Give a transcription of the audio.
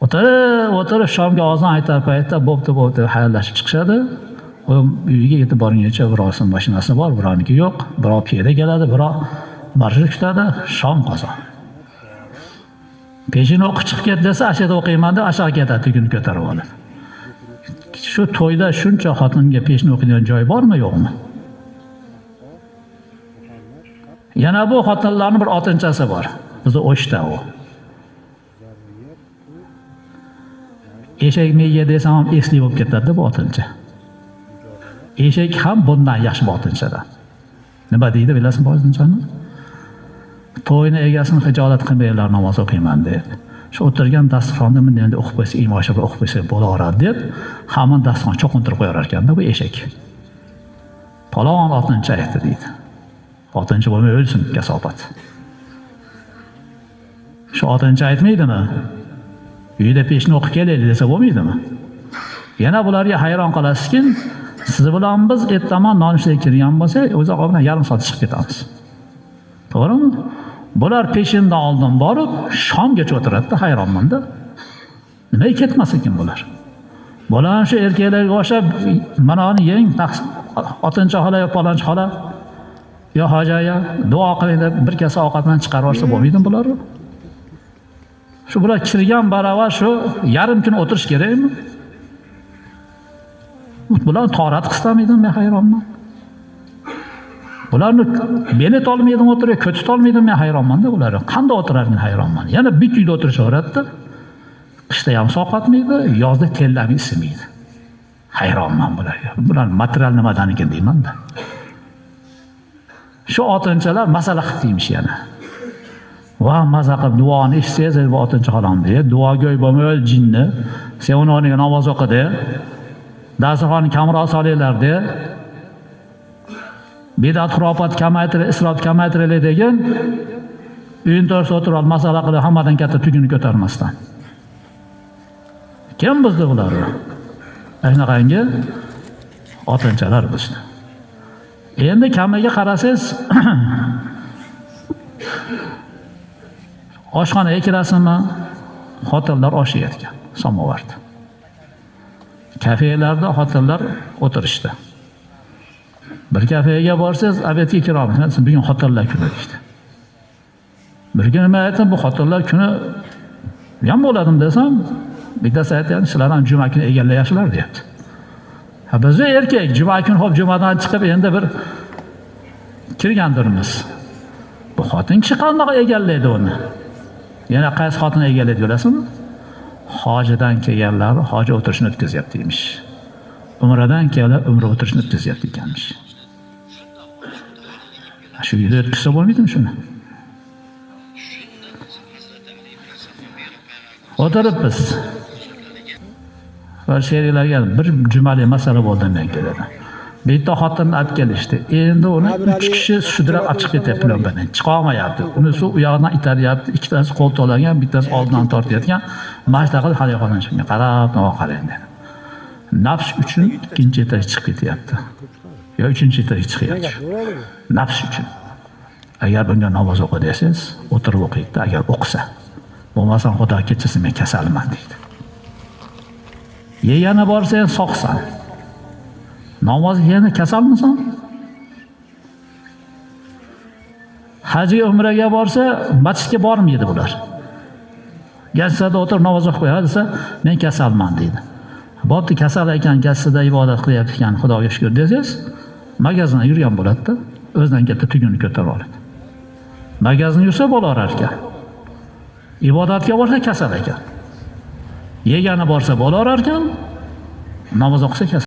O'tirib, o'tirib shomga ozon aytar paytda bo'pti, bo'pti xayrlashib chiqishadi. U uyiga yetib borguncha birovsining mashinasi bor, birovniki yo'q, birov piyoda keladi, birov marshrut kutadi, shom qazo. Peshin o'qib chiqib ket desa, asha yerda o'qiyman deb ashaga ketadi, tuguni ko'tarib oladi. Shu to'yda shuncha xotinga peshin o'qiydigan joy bormi, yo'qmi? Yana bu xotinlarning bir otinchasi bor. Bizda O'shda u. Eshak miya desam ham esli bo'lib ketadi bu otincha. Eshak ham bundan yaxshi bu otinchadan. Nima deydi bilasizmi bu otinchani? To'yni egasini xijolat qilmanglar, namoz o'qiyman deb. Shu o'tirgan dasturxonda bunday endi o'qib qo'ysa, imosha bir o'qib qo'ysa bo'laveradi deb, hamon dasturxon cho'qintirib qo'yar ekanda bu eshak. Palon otincha aytdi deydi. Otincha bo'lmay o'lsin kasofat. Shu otincha aytmaydimi? Uyda peshni o'qib kelaylik desa bo'lmaydimi? Yana bularga hayron qolasizki, siz bilan biz ertaman nonushtaga kirgan bo'lsak, o'zi bilan yarim soat chiqib ketamiz. To'g'rimi? Bular peshindan oldin borib, shomgacha o'tiradi-da, hayronman-da. Nimaga ketmas ekan bular? Bular shu erkaklarga o'xshab mana uni yeng, otincha xola yo palonchi xola yo hoji aya duo qiling deb bir kasa ovqat bilan chiqarib yuborsa bo'lmaydimi bular? Shu bular kirgan baravar shu yarim kun o'tirish kerakmi? Bular torat qilsamaydi, men hayronman. Bularni beli tolmaydi o'tirib, ko'ti tolmaydi, men hayronman-da bular. Qanday o'tirar men hayronman. Yana bitta uyda o'tirishaveradida. Qishda ham sovqotmaydi, yozda terlami isimaydi. Hayronman bularga. Bular material nimadan ekan deyman-da. Shu otinchalar masala qilib deymish yana. Va maza qilib duoni eshitsangiz, bu otincha xolam deydi. Duogo'y bo'lmay o'l jinni. Sen uni o'rniga namoz o'qi de. Dasturxonni kamroq solinglar de. Bidat xurofat kamaytirib, isrof kamaytiraylik degan. Uyini to'g'risida o'tirib olib masala qilib hammadan katta tuguni ko'tarmasdan. Kim buzdi bularni? Shunaqangi otinchalar buzdi. Endi kamiga qarasangiz oshxonaga kirasizmi? Xotinlar osh yeyotgan samovarda. Kafelarda xotinlar o'tirishdi. Bir kafega borsangiz, obedga kira olmaysiz. Bugun xotinlar kuni deydi. Bir kun nima aytdim, bu xotinlar kuni ham bo'ladimi desam, bittasi aytyapti, sizlar ham juma kuni egallayapsizlar deyapti. Ha, biz erkak juma kuni hop jumadan chiqib endi bir kirgandirmiz. Bu xotin kishi qanday egallaydi uni? Yana qaysi xotin egallaydi bilasizmi? Hojidan kelganlar hoji o'tirishini o'tkazyapti emish. Umradan kelganlar umra o'tirishini o'tkazyapti ekanmish. Shu uyda o'tkazsa bo'lmaydimi shuni? O'tiribmiz. Va sheriklarga bir jumali masala bo'ldi menga dedi. Bitta xotinni olib kelishdi. Endi uni 3 kishi sudrab olib chiqib ketyapti plyonkadan. Chiqa olmayapti. Unisi u yog'idan itaryapti, ikkitasi qo'ltiqlagan, bittasi oldidan tortayotgan. Mana shunaqa qilib haligi xotin shunga qarab, nima qarang dedi. Nafs uchun ikkinchi etaj chiqib ketyapti. Yo uchinchi etaj chiqyapti. Nafs uchun. Agar bunga namoz o'qi desangiz, o'tirib o'qiydi, agar o'qisa. Bo'lmasam Xudo kechirsin, men kasalman deydi. Yegani borsang sog'san. Namoz yana kasalmisan? Hajga umraga borsa, masjidga bormaydi bular. Gassada o'tirib namoz o'qib qo'yadi desa, men kasalman deydi. Bo'pti, kasal ekan, gassada ibodat qilyapti ekan, Xudoga shukr desangiz, magazinda yurgan bo'ladi-da, o'zidan katta tuguni ko'tarib oladi. Magazin yursa bo'laverar ekan. Ibodatga borsa kasal ekan. Yegani borsa bo'laverar ekan, namoz o'qisa kasal.